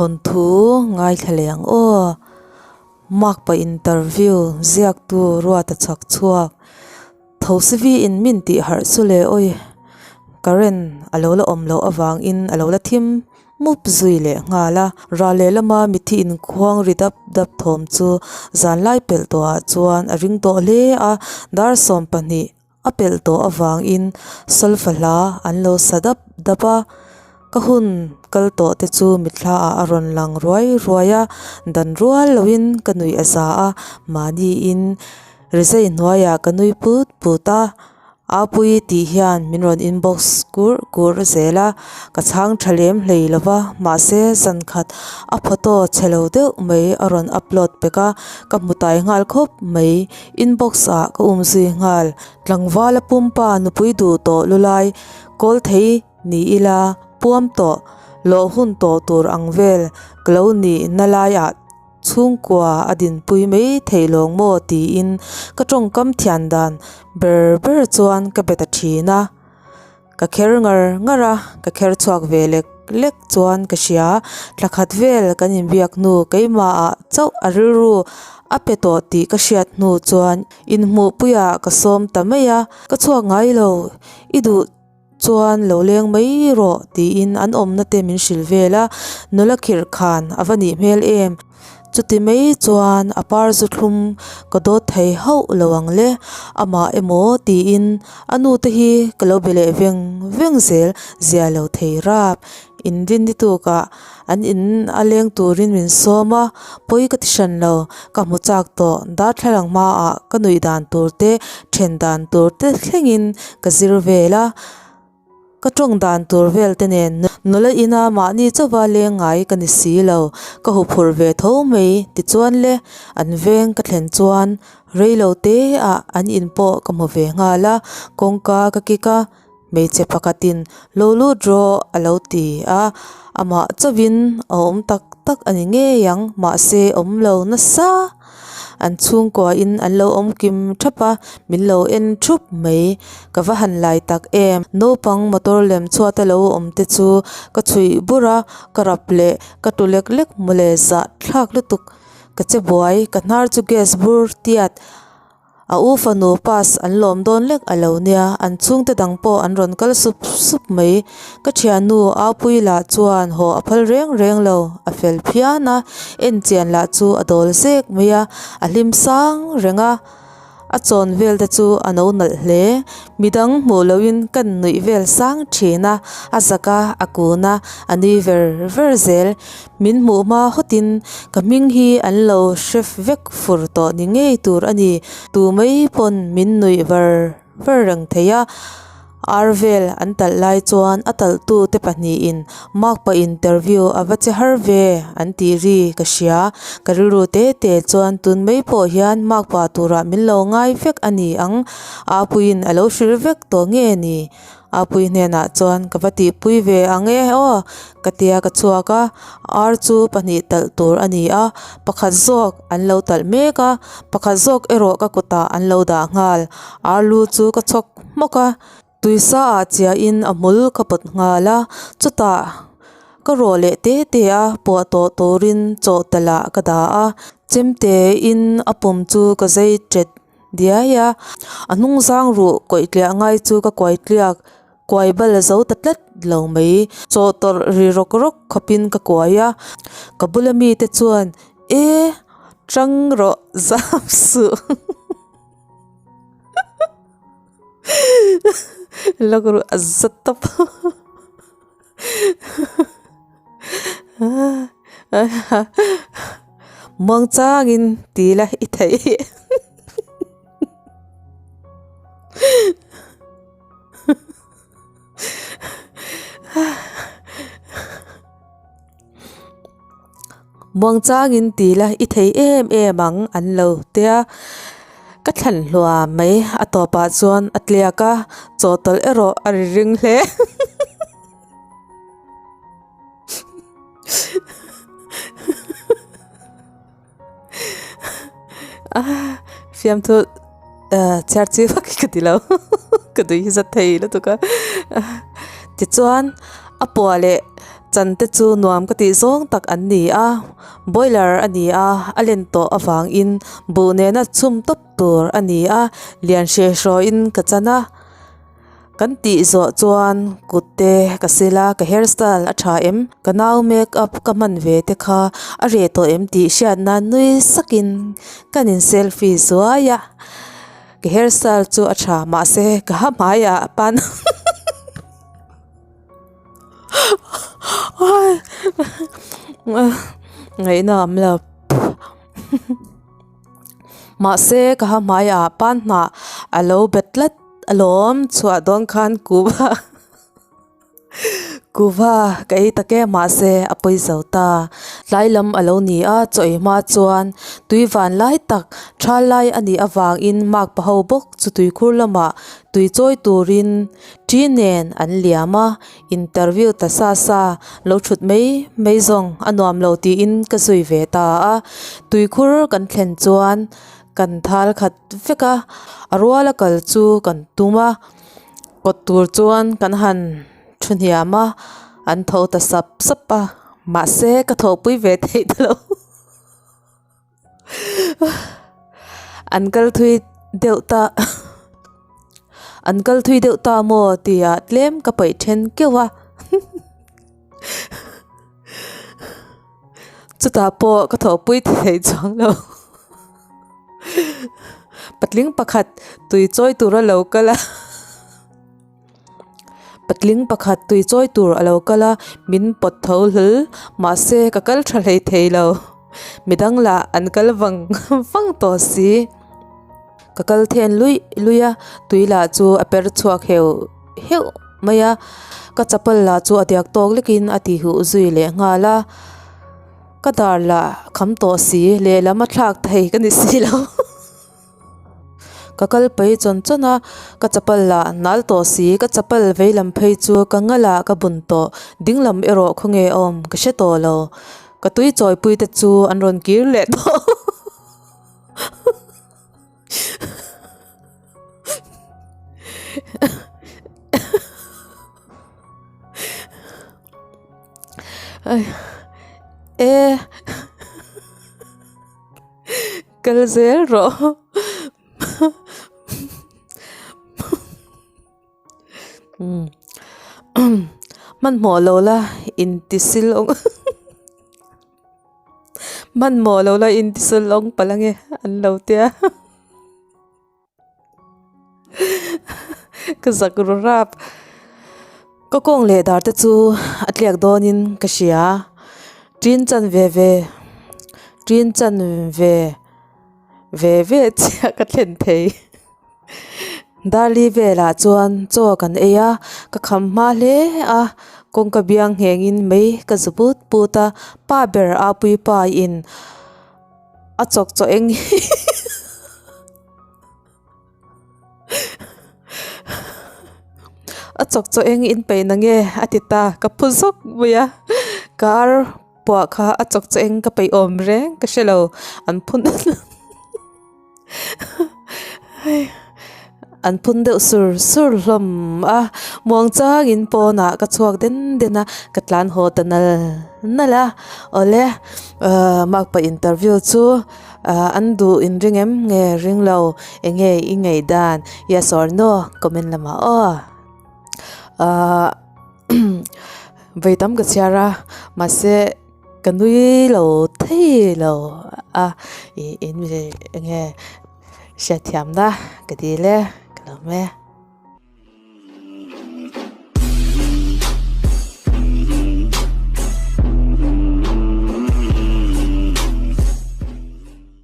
Thawnthu ngaithla leh ang aw. Makpa interview ziaktu Ruata chhak chhuak. Thosivi in min tih harh chu le awi. Current a lo la awm loh avangin a lo la thim mup zui leh nghal a. Ral lehlama mithi inkhuang ri dap dap thawm chu zanlai pelh tawhah chuan a ring tawh hle a, dar 12 A pelh tawh avangin solfa hla an lo sa dap dap a, ka hun kal tawh te chu mitthla ah a rawn lang ruai ruai a, dan rual loin ka nuih a za a, mahniin rizai hnuaiah ka nui put put a, Apuii tih hian min rawn inbox kur kur zel a, ka chhang tha lem hlei lo va, mahse zan khat a photo chhe lo deuh mai a rawn upload pek a, ka hmu tai nghal khawp mai. Inbox ah ka um zui nghal. Tlangvala pumpa nupui duh tawh lulai kawl thei ni ila puam tawh lawh hun tawh tur ang vel ka lo nih na lai ah chhungkua a dinpui mai theih lawng maw tiin ka tawngkam thian dan ber ber chuan ka be ta thin a. Ka kher ngar ngar a, ka kher chhuak ve lek lek chuan ka hria. Thla khat vel kan inbiak hnu keimahah chauh a rilru a pe tawh tih ka hriat hnu chuan inhmuhpuiah ka sawm ta mai a, ka chhuak ngai lo, i duh chuan lo leng mai rawh tiin an awmna te min hrilh vel a, nula khirh khan a va nih hmel em. Chuti mai chuan a par zu thlum ka dawt thei hauh lo ang le, amah emaw tiin a nu te hi ka lo be leh veng veng zel zia lo thei rap. Inrin ni tukah an in a leng turin min sawm a, pawi ka ti hran lo, ka hmu chak tawh, darthlalang hmaah ka nuih dan tur te, then dan tur te thlengin ka zir vel a. Ka tawng dan tur vel te nen nula ina mahni chauha leng ngai ka ni si lo, ka huphurh ve tho mai tichuan le an veng ka thlen chuan reilo te ah an in pawh ka hmu ve nghal a, kawngka ka kik a, hmeichhe pakhatin lo lut rawh a lo ti a, amah chauhin a awm tak tak a ni ngei ang mahse awm lo nasa. An chhungkuain an lo awm kim thap a, min lo en thup mai. Ka va han lai tak em. Naupang motor lem chhuat a lo awm te chu ka chhuih bur a, ka rap leh ka tu lek lek mawle zah thlak lutuk. Ka che buai, ka hnar chu gas bur tiat. A u fanu pass an lawm dawn lek a lo nia, an chhungte dang pawh an rawn kal sup sup mai. Ka thiannu Aupui lah chuan haw a phal reng reng lo, a fel phian a, en chian lah chu a dawl zek mai a, a hlim sang reng a, a chawn vel te chu a no nalh hle. Midang hmuh lohin kan nuih vel sang thin a, a zak a, a kun a, a nui ver ver zel. Min hmuh hma hawtin ka hming hi an lo hre vek fur tawh ni ngei tur a ni. Tu mai pawn min nuih var var reng thei a, ar vel an talh lai chuan a talhtu te pahnihin makpa interview a va che har ve an tih ri ka hria. Ka rilru te te chuan tun mai pawh hian makpa turah min lo ngai vek a ni ang, Apuiin a lo hrilh vek tawh nge ni? Apui hnenah chuan ka va tihpui ve ang e aw ka tia ka chhuak a, ar chu pahnih talh tur a ni a, pakhat zawk an lo talh mek a, pakhat zawk erawh ka kutah an lo dah nghal, ar lu chu ka chhawk hmawk a, tuisa ah chiahin a hmul ka pawt nghal a, chutah ka rawh leh te te a puah tawh turin chawhtalh ah ka dah a, chemte in a pum chu ka zai ṭet. Diai a, a hnung zang ruh kawih tliah ngai chu ka kuai tliak, kuai bal a zo ta tlat lo mai. Chaw tawrh ri rawk rawk khawpin ka kuai a, ka bula mite chuan E, tang rawh zam suh lak ruh a za tawp Muang changin ti la i theih Muang changin ti la i thei em em ang an lo tia ka thlan hluam mai a tawpah chuan a tliak a chawhtawlh erawh a ri ring hle. Fiamthu chhiar chi vak hi ka ti lo ka tui hi za thei lutuk a tichuan a puah leh. Chan te chu nuam ka tih zawng tak an ni a, boiler a ni a, a len tawh avangin buh nena chhum tawp tur a ni a, lian hre hrawin ka chan a. Kan tih zawh chuan kut te ka sil a, ka hair style a tha em? Ka nau make up ka hman ve te kha a reh tawh em tih hriat nan nui sakin kan in selfie zuai a. Ka hair style chu a tha mahse ka ha hmaiah pan ngaihna a awm lo mahse ka ha hmaiah pan hnah a lo bet tlat alawm chhuah dawn khan kuhva kuhva ka ei tak e mahse a pawi zo ta tlai lam a lo ni a chaw ei hma chuan tui van lai tak thal lai a nih avangin makpa ho bawk chu tuikhur lamah tui chawi turin Ṭi nen an liam a, interview ta sa sa, lo ṭhut mai mai zawng a nuam lo tiin ka zui ve ta a. Tuikhur kan thlen chuan kan thal khat vek a, a ruala kal chu kan tum a, kawt tur chuan kan han thu hniam a, an tho ta sap sap a, mahse ka thawhpui ve theih ta lo. An kal thui deuh ta an kal thui deuh ta maw tih ah tlem ka paih then keuh a chutah pawh ka thawhpui thei chuang lo patling pakhat tui chawi tur a lo kal a. Patling pakhat tui chawi tur a lo kal a, min pawt tho hlul. Mahse, ka kal tha hlei thei lo. Midang lah an kal vang vang tawh si. Ka kal then luih luih a, tui lah chu a per chhuak heuh heuh mai a. Ka chapal lah chu a diak tawk lekin a ti huh zui leh nghal a. Ka dar lah kham tawh si, lehlam a thlak thei ka ni si lo. Ka kal paih chawn chawn a, ka chapal lah nal tawh si, ka chapal vei lam phei chu ka ngal ah ka bun tawh, ding lam erawh khawnge a awm ka hre tawh lo, ka tui chawi pui te chu an rawn kir leh tawh. E. Kal zel rawh. Hmanhmawh lo la intisil awng Hmanhmawh lo la intisil awng palh ange an lo tia. Ka zak ru rap. Ka kawng leh dar te chu a tliak dawnin ka hria. Tin chan ve ve tin chan ve ve ve chiah ka thlen thei. Darli velah chuan chaw kan ei a, ka kham hma hle a, kawngka biang nghengin mei ka zu put put a, pa ber a puipa in a chawk chaw eng hi a chawk chaw eng in peih na nge a ti ta ka phu zawk mai a ka ar puah kha a chawk chaw eng ka peih awm reng ka hre lo an phun An phun deuh sur sur hlawm a, muang changin pawnah ka chhuak den den a, ka tlan haw ta nal nal a. Awle, makpa interview chu an duh in ring em nge ring lo, eng nge i ngaih dan, yes or no, comment lamah aw. Vawi tam ka chhiar a, mahse ka nui lo thei lo a, ih eng nge. Hriatthiamna ka dil e, ka lawm e.